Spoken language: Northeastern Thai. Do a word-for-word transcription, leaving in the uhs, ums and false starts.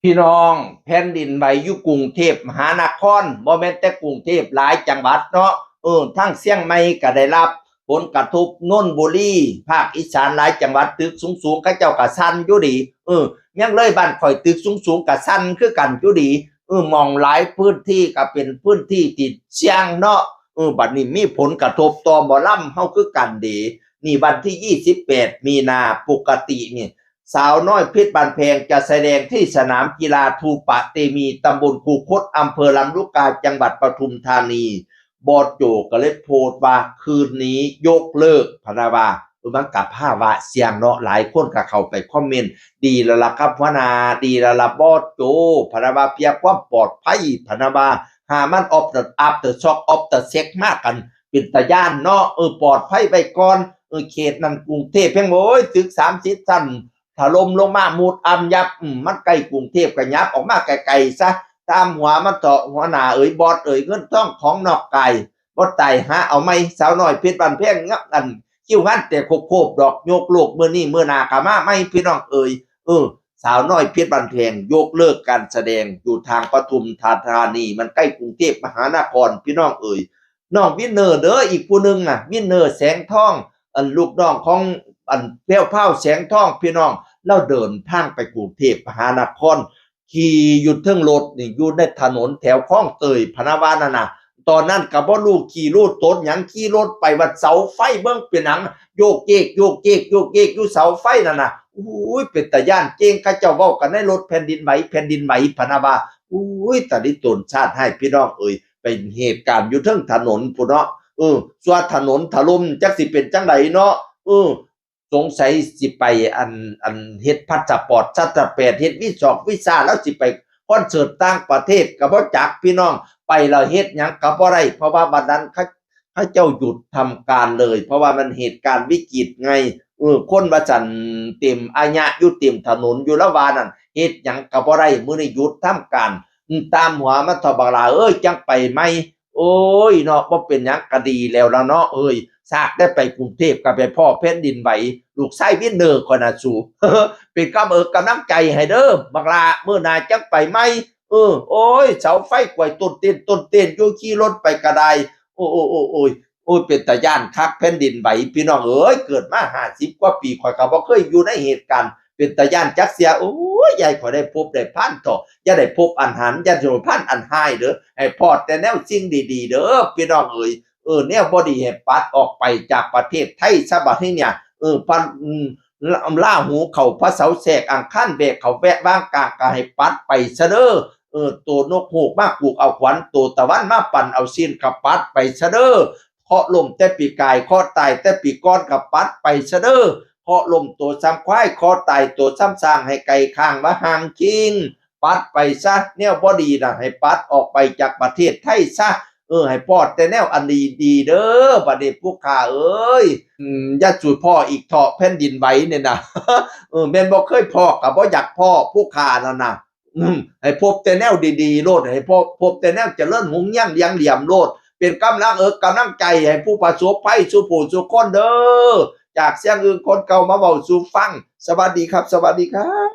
พี่น้อง แผ่นดินไหวอยู่กรุงเทพมหานคร บ่แม่นแต่กรุงเทพ หลายจังหวัดเนาะ เออ ทั้งเชียงใหม่ก็ได้รับผลกระทบ นนทบุรี ภาคอีสานหลายจังหวัด ตึกสูงๆ เขาเจ้าก็สั่นอยู่ดี เออ เมืองเลยบ้านข้อยตึกสูงๆ ก็สั่นคือกันอยู่ดี เออ หม่องหลายพื้นที่ก็เป็นพื้นที่ที่เสี่ยงเนาะ เออ บัดนี้มีผลกระทบต่อหมอลำเฮาคือกันเด้ นี่วันที่ยี่สิบแปดมีนา ปกตินี่ สาวน้อยเพชรบ้านแพงจะแสดงที่สนามกีฬาทูปะเตมี ตำบลคูคต อำเภอลำลูกกา จังหวัดปทุมธานี บอสโจก็เลยโพสต์ว่าคืนนี้ยกเลิก พะนะว่า เออ มันก็ภาวะเสี่ยงเนาะ หลายคนก็เข้าไปคอมเมนต์ ดีแล้วล่ะครับหัวหน้า ดีแล้วล่ะบอสโจ พะนะว่า เพื่อความปลอดภัย พะนะว่า หามัน after after shock after shock มากัน เป็นตาย้านเนาะ เออ ปลอดภัยไว้ก่อน เออ เขตนั้นกรุงเทพฯ แฮง โอ้ย ตึกสามสิบชั้น ถล่มลงมา หมุดอ่ำยับ อืม มันใกล้กรุงเทพฯ ก็หยับออกมาไกลๆ ซะ ตามหัวมันเถาะ หัวหน้าเอ๋ย บอสเอ๋ย เงินทองของนอกกาย บ่ตายหาเอาใหม่ สาวน้อยเพชรบ้านแพง งับอัน คิวงานแต่โคบๆ ดอก ยกเลิกมื้อนี้ มื้อหน้าก็มาใหม่ พี่น้องเอ๋ย เออ สาวน้อยเพชรบ้านแพง ยกเลิกการแสดงอยู่ทางปทุมธานี มันใกล้กรุงเทพมหานคร พี่น้องเอ๋ย น้องวินเนอร์เด้อ อีกผู้หนึ่งน่ะ วินเนอร์แสงทอง อันลูกน้องของ อันแพรวพราวแสงทอง พี่น้อง ลาวเดินทางไปกรุงเทพมหานคร ขี่อยู่เทิงรถนี่ อยู่ในถนนแถวคลองเตย พะนะว่านั่นน่ะ ตอนนั้นก็บ่ฮู้ขี้ฮู้ตนหยัง ขี่รถไป ว่าเสาไฟเบิ่งเป็นหยัง โยกเยก โยกเยก โยกเยก อยู่เสาไฟนั่นน่ะ อุ้ย เป็นตาย้าน เก่ง เขาเจ้าเว้ากันในรถ แผ่นดินไหว แผ่นดินไหว พะนะว่า อุ้ย ตาลิตนชาติให้ พี่น้องเอ๋ย เป็นเหตุการณ์อยู่เทิงถนนพู้นเนาะ เออ ส่วนถนนถล่มจักสิเป็นจั่งใดเนาะ เออ สงสัยสิไปอัน อันเฮ็ดพาสปอร์ต สตาร์ทแปด เฮ็ดวีซ่า วีซ่า แล้วสิไปคอนเสิร์ตต่างประเทศก็บ่จัก พี่น้อง ไปแล้วเฮ็ดหยังก็บ่ได้ เพราะว่าวันนั้นเขา เขาเจ้าหยุดทำการเลย เพราะว่ามันเหตุการณ์วิกฤตไง เออ คนว่าซั่น เต็มอายะอยู่เต็มถนนอยู่ ละว่านั่น เฮ็ดหยังก็บ่ได้ มื้อนี้หยุดทำการ อืม ตามหัวมันเถาะบักหล่าเอ้ย จั่งไปใหม่ โอ้ยเนาะ บ่เป็นหยังก็ดีแล้วล่ะเนาะ เอ้ย ซากได้ไปกรุงเทพฯ ก็ไปพ้อแผ่นดินไหว ลูกชายวินเนอร์ข้อยน่ะสู เป็นกำเอิกกำลังใจให้เด้อ บักหล่า มื้อหน้าจั่งไปใหม่ เออ โอ้ย เสาไฟกวยต้นเต้น ต้นเต้นอยู่ ขี่รถไปก็ได้ โอ้ โอ้ โอ้ โอ้ย โอ้ย เป็นตาย้านคัก แผ่นดินไหว พี่น้องเอ๋ย เกิดมาห้าสิบกว่าปี ข้อยก็บ่เคยอยู่ในเหตุการณ์เป็นตาย้านจักเทื่อ โอ้ย อย่าให้ข้อยได้พบได้ผ่านเถาะ อย่าได้พบอันหัน อย่าได้ผ่านอันฮ้ายเด้อ ให้พ้อแต่แนวสิ่งดีๆ เด้อ พี่น้องเอ๋ย เออ แนวบ่ดีให้ปัดออกไปจากประเทศไทยซะบัดนี้เนี่ย เออ พัน อืม ลา ลาหูเข้าพระเสาแทรกอังคารแบกเข้าแวะวางกลาง ก็ให้ปัดไปซะเด้อ เออ โตนกฮูกมาผูกเอาขวัญ โตตะวันมาปั่นเอาซี้น ก็ปัดไปซะเด้อ เคราะห์ล้มแต่ปีกาย เคราะห์ตายแต่ปีก่อน ก็ปัดไปซะเด้อ เคราะห์ล้มโตส่ำควาย เคราะห์ตายโตส่ำช้าง ให้ไก่ข้างว่าห่างคิง ปัดไปซะ แนวบ่ดีน่ะ ให้ปัดออกไปจากประเทศไทยซะ เออ ให้พ้อแต่แนวอันดีๆ เด้อ บัดนี้ผู้ข้าเอ้ย อืม อย่าสู่พ้ออีกเถาะ แผ่นดินไหวเนี่ยนะ เออ แม่นบ่เคยพ้อก็บ่อยากพ้อ ผู้ข้านั่นน่ะ อืม ให้พบแต่แนวดีๆ โลด ให้พบ พบแต่แนวเจริญรุ่งเรืองเหลี่ยมโลด เป็นกำลังเอิกกำลังใจให้ผู้ประสบภัยสู่ผู้สู่คนเด้อ จากเสียงอื่นคนเก่ามาเว้าสู่ฟัง สวัสดีครับ สวัสดีครับ